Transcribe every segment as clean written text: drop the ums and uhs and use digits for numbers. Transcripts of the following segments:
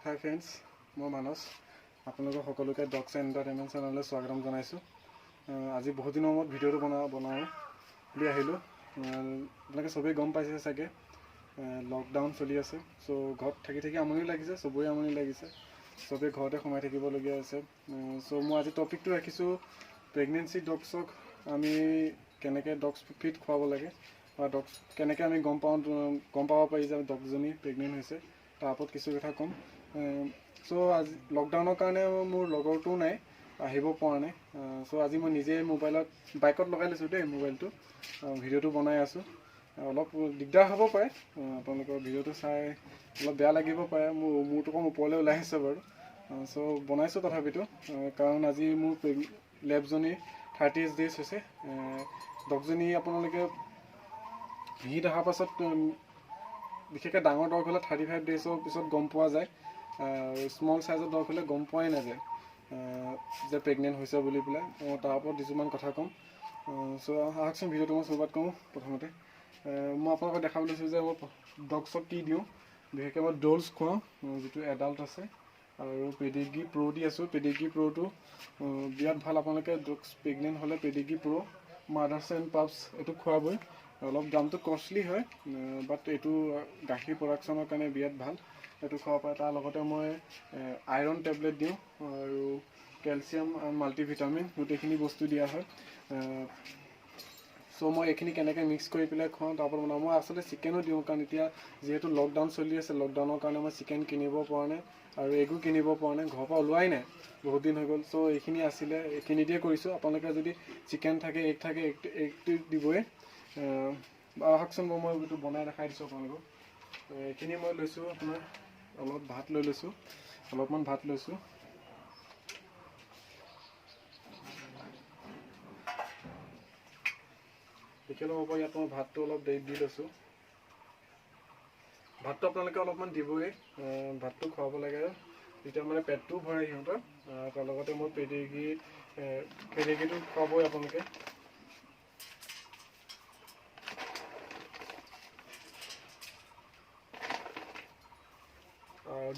হাই friends, মই মানস, আপোনালোকক সকলোকে ডগছ এণ্টাৰটেইনমেণ্ট চেনেললৈ স্বাগতম জনাইছোঁ। আজি বহুত দিনৰ মূৰত ভিডিঅ'টো বনাওঁ বুলি আহিলোঁ। আপোনালোকে চবেই গম পাইছে চাগে, লকডাউন চলি আছে। চ' ঘৰত থাকি থাকি আমনি লাগিছে, চবৰে আমনি লাগিছে, চবেই ঘৰতে সোমাই থাকিবলগীয়া হৈছে। চ' মই আজি টপিকটো ৰাখিছোঁ প্ৰেগনেঞ্চি ডগছক আমি কেনেকৈ ডগছ ফিড খুৱাব লাগে বা ডগছ কেনেকৈ আমি গম পাব পাৰি যে ডগজনী প্ৰেগনেণ্ট হৈছে, তাৰ ওপৰত কিছু কথা ক'ম। চ' আজি লকডাউনৰ কাৰণে মোৰ লগৰটোও নাই, আহিব পৰা নাই। চ' আজি মই নিজে মোবাইলত বাইকত লগাই লৈছোঁ দেই মোবাইলটো, ভিডিঅ'টো বনাই আছোঁ। অলপ দিগদাৰ হ'ব পাৰে, আপোনালোকৰ ভিডিঅ'টো চাই অলপ বেয়া লাগিব পাৰে, মোৰ মূৰটো অকণ ওপৰলৈ ওলাই আহিছে বাৰু। চ' বনাইছোঁ তথাপিতো, কাৰণ আজি মোৰ লেবজনী 38 ডেইজ হৈছে। ডগজনী আপোনালোকে হিট অহাৰ পাছত, বিশেষকৈ ডাঙৰ ডগ হ'লে 35 ডেইজৰ পিছত গম পোৱা যায়, স্মল চাইজৰ ডগ হ'লে গম পোৱাই নাযায় যে প্ৰেগনেণ্ট হৈছে বুলি পেলাই। মই তাৰ ওপৰত কিছুমান কথা ক'ম। চ' আহকচোন ভিডিঅ'টো মই চুৰুৱাত কৰোঁ। প্ৰথমতে মই আপোনালোকক দেখাব লৈছোঁ যে মই ডগছক কি দিওঁ। বিশেষকৈ মই ড'লছ খুৱাওঁ, যিটো এডাল্ট আছে, আৰু পেডিগ্ৰী প্ৰ' দি আছোঁ। পেডিগ্ৰী প্ৰ'টো বিৰাট ভাল, আপোনালোকে ডগছ প্ৰেগনেণ্ট হ'লে পেডিগ্ৰী প্ৰ' মাদাৰ্ছ এণ্ড পাপছ এইটো খুৱাবই। অলপ দামটো কষ্টলি হয়, বাট এইটো গাখীৰ প্ৰডাকশ্যনৰ কাৰণে বিৰাট ভাল, এইটো খুৱাব পাৰে। তাৰ লগতে মই আইৰণ টেবলেট দিওঁ আৰু কেলছিয়াম, মাল্টিভিটামিন গোটেইখিনি বস্তু দিয়া হয়। চ' মই এইখিনি কেনেকৈ মিক্স কৰি পেলাই খুৱাওঁ তাৰ ওপৰত বনাওঁ। মই আচলতে চিকেনো দিওঁ, কাৰণ এতিয়া যিহেতু লকডাউন চলি আছে, লকডাউনৰ কাৰণে মই চিকেন কিনিব পৰা নাই আৰু এগো কিনিব পৰা নাই, ঘৰৰ পৰা ওলোৱাই নাই বহুত দিন হৈ গ'ল। চ' এইখিনি আছিলে, এইখিনি দিয়ে কৰিছোঁ। আপোনালোকে যদি চিকেন থাকে, এগ থাকে, এগটো দিবই। আহকচোন মই এইটো বনাই দেখাই দিছোঁ আপোনালোকক। এইখিনি মই লৈছোঁ, আপোনাৰ অলপ ভাত লৈ লৈছোঁ, অলপমান ভাত লৈছোঁ। দেখি ল'ব পাৰে, ইয়াত মই ভাতটো অলপ দি লৈছোঁ। ভাতটো আপোনালোকে অলপমান দিবই, ভাতটো খুৱাব লাগে, তেতিয়া মানে পেটটোও ভৰে সিহঁতৰ। তাৰ লগতে মই পেডিগ্ৰীটো খুৱাবই আপোনালোকে।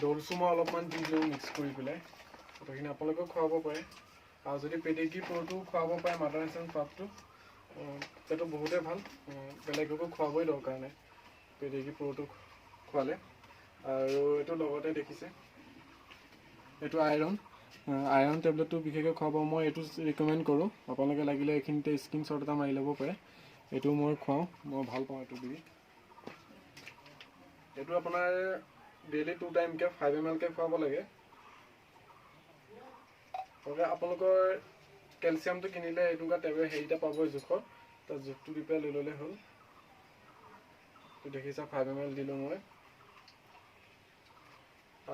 ডলচো মই অলপমান দি দিওঁ মিক্স কৰি পেলাই, গোটেইখিনি আপোনালোকেও খুৱাব পাৰে। আৰু যদি পেডিগ্ৰী প্ৰ'টো খুৱাব পাৰে, মাদাৰ এণ্ড পাপটো, সেইটো বহুতেই ভাল, বেলেগকো খুৱাবই দৰকাৰ নাই পেডিগ্ৰী প্ৰ'টো খোৱালে। আৰু এইটো লগতে দেখিছে এইটো আইৰণ টেবলেটটো বিশেষকৈ খুৱাব মই এইটো ৰিকমেণ্ড কৰোঁ। আপোনালোকে লাগিলে এইখিনিতে স্ক্ৰীনশ্বট এটা মাৰি ল'ব পাৰে। এইটো মই খুৱাওঁ, মই ভাল পাওঁ এইটো দি। এইটো আপোনাৰ ডেইলি 2 টাইমকৈ 5 এম এলকৈ খুৱাব লাগে। আপোনালোকৰ কেলছিয়ামটো কিনিলে এনেকুৱা টেবলেট হেৰি এটা পাবই জোখৰ, তাৰ জোখটো দি পেলাই লৈ ল'লে হ'ল। এইটো দেখিছা 5 এম এল দিলোঁ মই।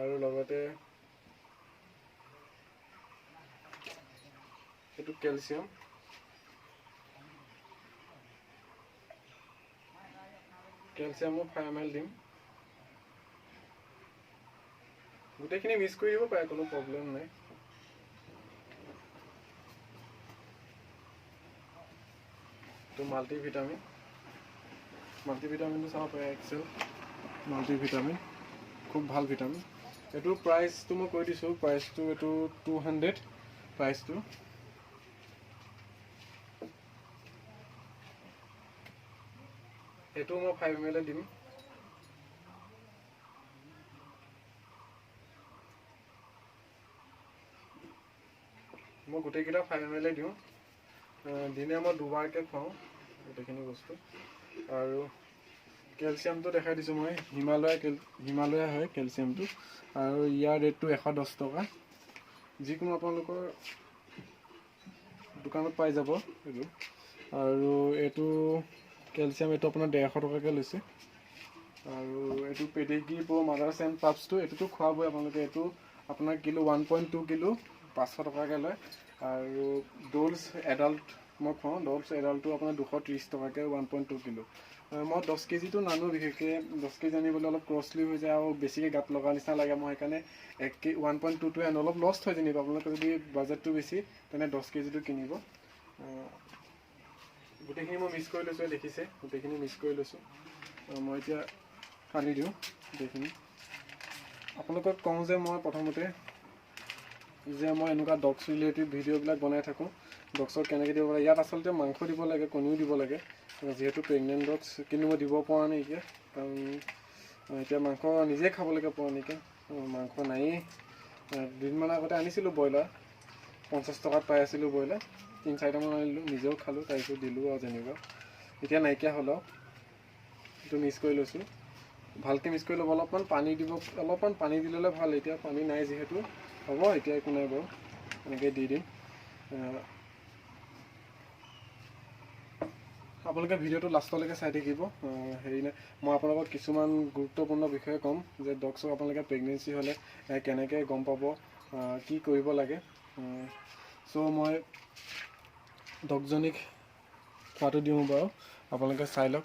আৰু লগতে এইটো কেলছিয়াম, কেলছিয়ামো 5 এম এল দিম। গোটেইখিনি মিক্স কৰি দিব পাৰে, কোনো প্ৰব্লেম নাই। এইটো মাল্টিভিটামিন, মাল্টিভিটামিনটো চাব পাৰে, এক্সেল মাল্টিভিটামিন, খুব ভাল ভিটামিন। এইটোৰ প্ৰাইচটো মই কৈ দিছোঁ, প্ৰাইচটো এইটো 200 প্ৰাইচটো। এইটো মই 5 এম এল দিম। মই গোটেইকেইটা 5 এম এল দিওঁ, দিনে মই দুবাৰকৈ খুৱাওঁ গোটেইখিনি বস্তু। আৰু কেলছিয়ামটো দেখাই দিছোঁ মই, হিমালয়া হয় কেলছিয়ামটো। আৰু ইয়াৰ ৰেটটো 110 টকা, যিকোনো আপোনালোকৰ দোকানত পাই যাব এইটো। আৰু এইটো কেলছিয়াম এইটো আপোনাৰ 150 টকাকৈ লৈছে। আৰু এইটো পেডিগ্ৰী প্ৰ' মাদাৰ্ছ এণ্ড পাপছটো, এইটোতো খুৱাবই আপোনালোকে। এইটো আপোনাৰ কিলো 1.2 কিলো 500 টকাকৈ লয়। আৰু ড'লছ এডাল্ট মই খুৱাওঁ, ড'লছ এডাল্টটো আপোনাৰ 230 টকাকৈ 1.2 কিলো। মই 10 কেজিটো নানো, বিশেষকৈ 10 কেজি আনিবলৈ অলপ কষ্টলি হৈ যায় আৰু বেছিকৈ গাত লগা নিচিনা লাগে। মই সেইকাৰণে এক কে ওৱান পইণ্ট টুটোৱে আনো, অলপ লষ্ট হয় যেনিবা। আপোনালোকে যদি বাজেটটো বেছি তেনে 10 কেজিটো কিনিব। গোটেইখিনি মই মিক্স কৰি লৈছোঁ, দেখিছে গোটেইখিনি মিক্স কৰি লৈছোঁ। মই এতিয়া সানি দিওঁ গোটেইখিনি। আপোনালোকক কওঁ যে মই প্ৰথমতে যে মই এনেকুৱা ডগছ ৰিলেটেড ভিডিঅ'বিলাক বনাই থাকোঁ। ডগছক কেনেকৈ দিব লাগে, ইয়াত আচলতে মাংস দিব লাগে, কণীও দিব লাগে, যিহেতু প্ৰেগনেণ্ট ডগছ, কিন্তু মই দিব পৰা নাই এতিয়া, কাৰণ এতিয়া মাংস নিজে খাবলৈকে পোৱা নাইকিয়া, মাংস নায়েই। দুদিনমান আগতে আনিছিলোঁ ব্ৰইলাৰ, 50 টকাত পাই আছিলোঁ ব্ৰইলাৰ, 3-4টামান আনিলোঁ, নিজেও খালোঁ, তাৰপিছত দিলোঁ আৰু যেনিবা এতিয়া নাইকিয়া হ'ল আৰু। এইটো মিক্স কৰি লৈছোঁ, ভালকৈ মিক্স কৰি ল'ব, অলপমান পানী দিব, অলপমান পানী দি ল'লে ভাল। এতিয়া পানী নাই যিহেতু, হ'ব এতিয়া একো নাই বাৰু, এনেকৈ দি দিম। আপোনালোকে ভিডিঅ'টো লাষ্টলৈকে চাই থাকিব। হেৰি নাই, মই আপোনালোকক কিছুমান গুৰুত্বপূৰ্ণ বিষয়ে ক'ম যে ডগছক আপোনালোকে প্ৰেগনেঞ্চি হ'লে কেনেকৈ গম পাব, কি কৰিব লাগে। চ' মই ডগজনীক খোৱাটো দিওঁ বাৰু, আপোনালোকে চাই লওক।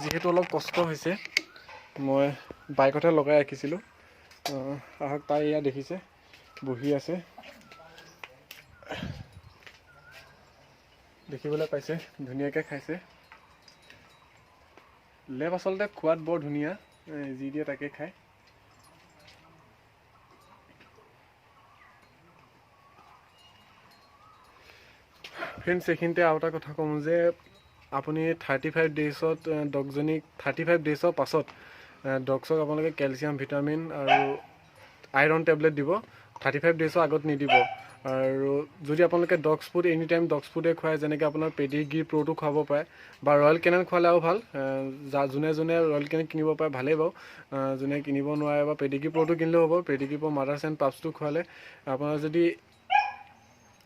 যিহেতু অলপ কষ্ট হৈছে, মই বাইকতহে লগাই ৰাখিছিলোঁ। আহক, তাই এয়া দেখিছে বহি আছে, দেখিবলৈ পাইছে ধুনীয়াকৈ খাইছে। লেব আচলতে খোৱাত বৰ ধুনীয়া, যি দিয়ে তাকে খায়। ফ্ৰেণ্ডছ, এইখিনিতে আৰু এটা কথা কওঁ যে আপুনি 35 ডেইজত ডগজনীক, 35 ডেইজৰ পাছত ডগছক আপোনালোকে কেলছিয়াম, ভিটামিন আৰু আইৰণ টেবলেট দিব, 35 ডেইজৰ আগত নিদিব। আৰু যদি আপোনালোকে dogs food any time dogs ফুডে খুৱায়, যেনেকৈ আপোনাৰ পেডিগ্ৰী প্ৰ'টো খুৱাব পাৰে বা ৰয়েল কেনেন খুৱালে আৰু ভাল। যোনে যোনে ৰয়েল কেনেন কিনিব পাৰে ভালেই বাৰু, যোনে কিনিব নোৱাৰে বা পেডিগ্ৰী প্ৰ'টো কিনিলেও হ'ব। পেডিগ্ৰী প্ৰ' মাদাৰ্ছ এণ্ড পাপছটো খুৱালে আপোনাৰ যদি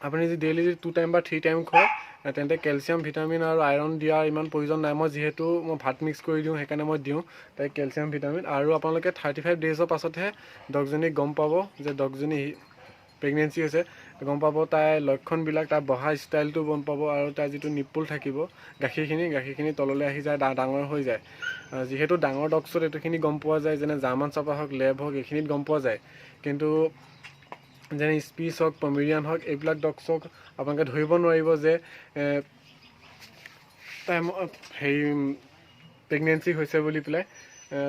আপুনি যদি ডেইলি যদি 2 টাইম বা 3 টাইম খুৱায়, তেন্তে কেলছিয়াম, ভিটামিন আৰু আইৰণ দিয়াৰ ইমান প্ৰয়োজন নাই। মই যিহেতু মই ভাত মিক্স কৰি দিওঁ, সেইকাৰণে মই দিওঁ তাইক কেলছিয়াম, ভিটামিন। আৰু আপোনালোকে 35 ডেইজৰ পাছতহে ডগজনীক গম পাব যে ডগজনী প্ৰেগনেঞ্চি হৈছে, গম পাব তাইৰ লক্ষণবিলাক, তাৰ বহা ষ্টাইলটো গম পাব, আৰু তাৰ যিটো নিপুল থাকিব, গাখীৰখিনি তললৈ আহি যায়, ডাঙৰ হৈ যায়। যিহেতু ডাঙৰ ডগছত এইটোখিনি গম পোৱা যায়, যেনে জাৰ্মান চাপা হওক, লেব হওক, এইখিনিত গম পোৱা যায়। কিন্তু যেনে স্পীচ হওক, পমেৰিয়ান হওক, এইবিলাক ডগছক আপোনালোকে ধৰিব নোৱাৰিব যে তাই হেৰি প্ৰেগনেঞ্চি হৈছে বুলি পেলাই।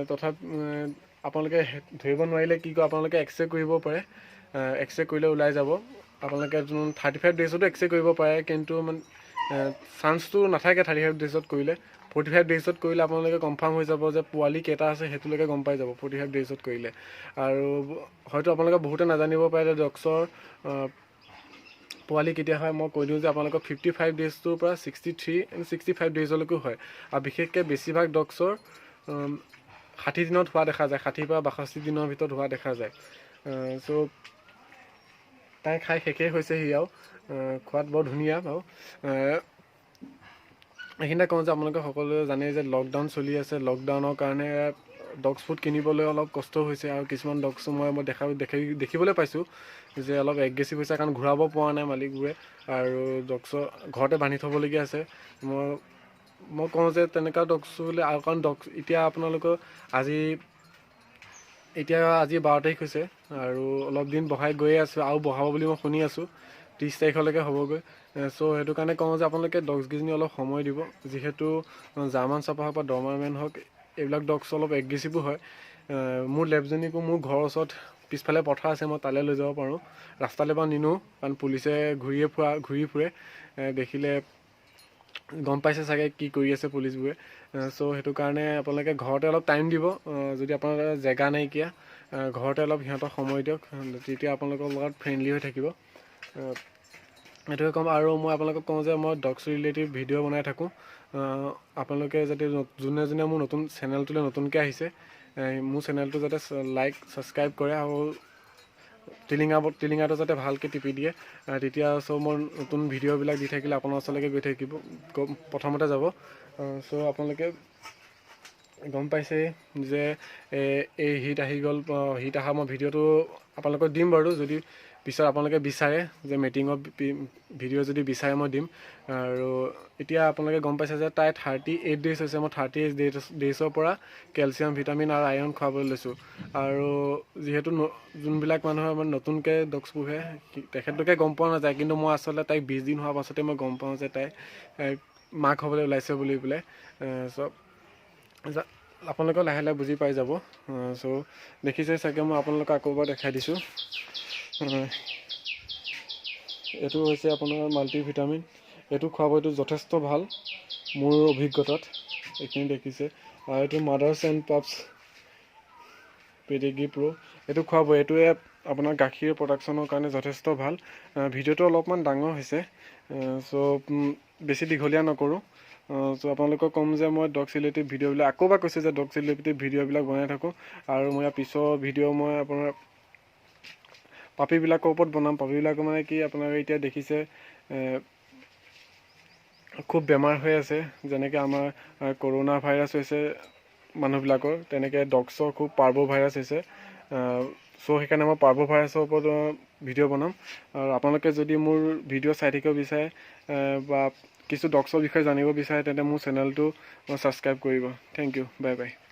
তথাপি আপোনালোকে ধৰিব নোৱাৰিলে কি কয়, আপোনালোকে এক্সৰে কৰিব পাৰে, এক্সৰে কৰিলে ওলাই যাব। আপোনালোকে 35 ডেইজতো এক্সৰে কৰিব পাৰে, কিন্তু মানে চান্সটো নাথাকে 35 ডেইজত কৰিলে। 45 ডেইজত কৰিলে আপোনালোকে কনফাৰ্ম হৈ যাব যে পোৱালি কেইটা আছে, সেইটোলৈকে গম পাই যাব 45 ডেইজত কৰিলে। আৰু হয়তো আপোনালোকে বহুতে নাজানিব পাৰে যে ডগছৰ পোৱালি কেতিয়া হয়। মই কৈ দিওঁ যে আপোনালোকৰ 55 ডেইজটোৰ পৰা 63 এণ্ড 65 ডেইজলৈকেও হয়। আৰু বিশেষকৈ বেছিভাগ ডগছৰ 60 দিনত হোৱা দেখা যায়, 60 পৰা 62 দিনৰ ভিতৰত হোৱা দেখা যায়। চ' তাই খাই শেষেই হৈছে সি আৰু, খোৱাত বৰ ধুনীয়া বাৰু। এইখিনিতে কওঁ যে আপোনালোকে সকলোৱে জানেই যে লকডাউন চলি আছে, লকডাউনৰ কাৰণে ডগছ ফুড কিনিবলৈ অলপ কষ্ট হৈছে। আৰু কিছুমান ডগছো মই দেখিবলৈ পাইছোঁ যে অলপ এগ্ৰেছিভ হৈছে, কাৰণ ঘূৰাব পৰা নাই মালিকবোৰে, আৰু ডগছৰ ঘৰতে বান্ধি থ'বলগীয়া আছে। মই কওঁ যে তেনেকুৱা ডগছ বোলে, আৰু কাৰণ ডগছ এতিয়া আপোনালোকৰ এতিয়া আজি 12 তাৰিখ হৈছে, আৰু অলপ দিন বঢ়াই গৈয়ে আছোঁ, আৰু বঢ়াব বুলি মই শুনি আছোঁ, 30 তাৰিখলৈকে হ'বগৈ। চ' সেইটো কাৰণে কওঁ যে আপোনালোকে ডগছকেইজনী অলপ সময় দিব, যিহেতু জাৰ্মান চাপা হওক বা ডৰ্মাৰমেন হওক, এইবিলাক ডগছ অলপ এগ্ৰেছিভো হয়। মোৰ লেবজনীকো মোৰ ঘৰৰ ওচৰত পিছফালে পথাৰ আছে, মই তালৈ লৈ যাব পাৰোঁ, ৰাস্তালৈ বাৰু নিনো, কাৰণ পুলিচে ঘূৰি ফুৰে, দেখিলে গম পাইছে চাগে কি কৰি আছে পুলিচবোৰে। চ' সেইটো কাৰণে আপোনালোকে ঘৰতে অলপ টাইম দিব, যদি আপোনালোকৰ জেগা নাইকিয়া, ঘৰতে অলপ সিহঁতক সময় দিয়ক, তেতিয়া আপোনালোকৰ লগত ফ্ৰেণ্ডলি হৈ থাকিব। এইটোৱে ক'ম। আৰু মই আপোনালোকক কওঁ যে মই ডগছ ৰিলেটেড ভিডিঅ' বনাই থাকোঁ, আপোনালোকে যাতে যোনে যোনে মোৰ নতুন চেনেলটোলৈ নতুনকৈ আহিছে, মোৰ চেনেলটো যাতে লাইক ছাবস্ক্ৰাইব কৰে আৰু টিলিঙাটো যাতে ভালকৈ টিপি দিয়ে, তেতিয়া চ' মই নতুন ভিডিঅ'বিলাক দি থাকিলে আপোনাৰ ওচৰলৈকে গৈ থাকিব, প্ৰথমতে যাব। চ' আপোনালোকে গম পাইছেই যে এই হিট আহি গ'ল, হিট অহা মই ভিডিঅ'টো আপোনালোকক দিম বাৰু, যদি পিছত আপোনালোকে বিচাৰে যে মেটিঙৰ ভিডিঅ' যদি বিচাৰে মই দিম। আৰু এতিয়া আপোনালোকে গম পাইছে যে তাই 38 ডেইজ হৈছে, মই 38 ডেইজৰ পৰা কেলছিয়াম, ভিটামিন আৰু আইৰণ খুৱাবলৈ লৈছোঁ। আৰু যিহেতু যোনবিলাক মানুহে মানে নতুনকৈ ডগছ পোহে তেখেতলোকে গম পোৱা নাযায়, কিন্তু মই আচলতে তাইক 20 দিন হোৱাৰ পাছতে মই গম পাওঁ যে তাই মাক হ'বলৈ ওলাইছে বুলি পেলাই। চ' আপোনালোকেও লাহে লাহে বুজি পাই যাব। চ' দেখিছে চাগে, মই আপোনালোকক আকৌ এবাৰ দেখাই দিছোঁ। এইটো হৈছে আপোনাৰ মাল্টি ভিটামিন। এইটো খুৱাব, এইটো যথেষ্ট ভাল মোৰ অভিজ্ঞতাত। এইখিনি দেখিছে। আৰু এইটো মাদাৰ্ছ এণ্ড পাপছ পেডিগ্ৰী প্ৰ', এইটো খুৱাব। এইটোৱে আপোনাৰ গাখীৰ প্ৰডাকশ্যনৰ কাৰণে যথেষ্ট ভাল। ভিডিঅ'টো অলপমান ডাঙৰ হৈছে, চ' বেছি দীঘলীয়া নকৰোঁ। চ' আপোনালোকক ক'ম যে মই ডগছ ৰিলেটেড ভিডিঅ'বিলাক, আকৌ এবাৰ কৈছোঁ যে ডগছ ৰিলেটেড ভিডিঅ'বিলাক বনাই থাকোঁ। আৰু মই ইয়াৰ পিছৰ ভিডিঅ' মই আপোনাৰ পাপিবিলাকৰ ওপৰত বনাম। পাপিবিলাকৰ মানে কি, আপোনালোকে এতিয়া দেখিছে খুব বেমাৰ হৈ আছে। যেনেকৈ আমাৰ কৰোণা ভাইৰাছ হৈছে মানুহবিলাকৰ, তেনেকৈ ডগছৰ খুব পাৰ্ভ' ভাইৰাছ হৈছে। চ' সেইকাৰণে মই পাৰ্ভ' ভাইৰাছৰ ওপৰত ভিডিঅ' বনাম। আৰু আপোনালোকে যদি মোৰ ভিডিঅ' চাই থাকিব বিচাৰে বা কিছু ডগছৰ বিষয়ে জানিব বিচাৰে, তেন্তে মোৰ চেনেলটো ছাবস্ক্ৰাইব কৰিব। Thank you, bye bye.